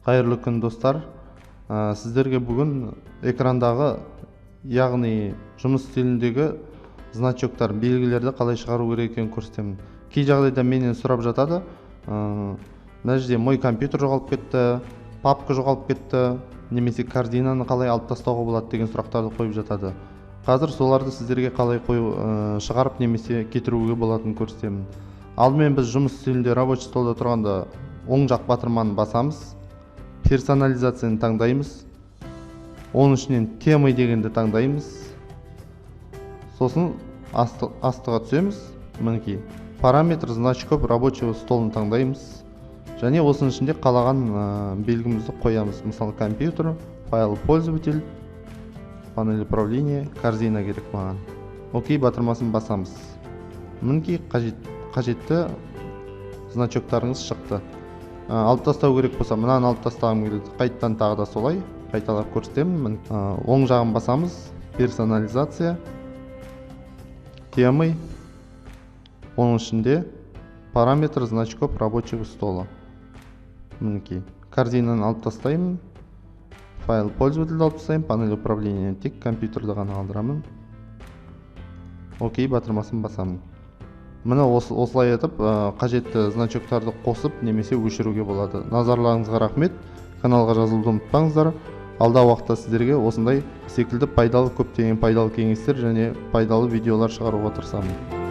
Қайырлы күн, достар. Сіздерге бүгін экрандағы, яғни жұмыс үстеліндегі значоктар, белгілерді қалай шығару керек екенін көрсетемін. Кей жағдайда менен сұрап жатады. Мына жерде «Мой компьютер» жоғалып кетті, папка жоғалып кетті немесе корзинаны қалай алып тастауға болады деген сұрақтарды қойып жатады. Қазір соларды сіздерге қалай қою, шығарып немесе кетіруге болатынын көрсетемін. Алдымен біз жұмыс үстелінде, рабочий столда тұрғанда оң жақ батырманы басамыз, персонализацияны таңдаймыз, оның ішінен «Темы» дегенді таңдаймыз. Сосын астыға түсеміз, мінекей, «Параметр значков рабочего столын» таңдаймыз және осының ішінде қалаған белгімізді қоямыз. Мысалы, компьютер, файл пользователь, панель управления, корзина керек маған. «Окей» батырмасын басамыз. Мінекей, қажетті значоктарыңыз шықты. Алып тастау керек болса, мынаны алып тастағым келеді, қайтадан тағы да солай қайталап көрсетемін. Оң жағын басамыз, персонализация, темы, оның ішінде параметр значков рабочего стола. Мінекей, корзинаны алып тастаймын, файл пользовательді алып тастаймын, панель управления, тек компьютерді ғана қалдырамын. «Окей» батырмасын басамын. Міне, осылай етіп қажетті значоктарды қосып немесе өшіруге болады. Назарларыңызға рахмет, каналға жазылуды ұмытпаңыздар. Алдағы уақытта сіздерге осындай секілді пайдалы, көптеген пайдалы кеңестер және пайдалы видеолар шығаруға тырысамын.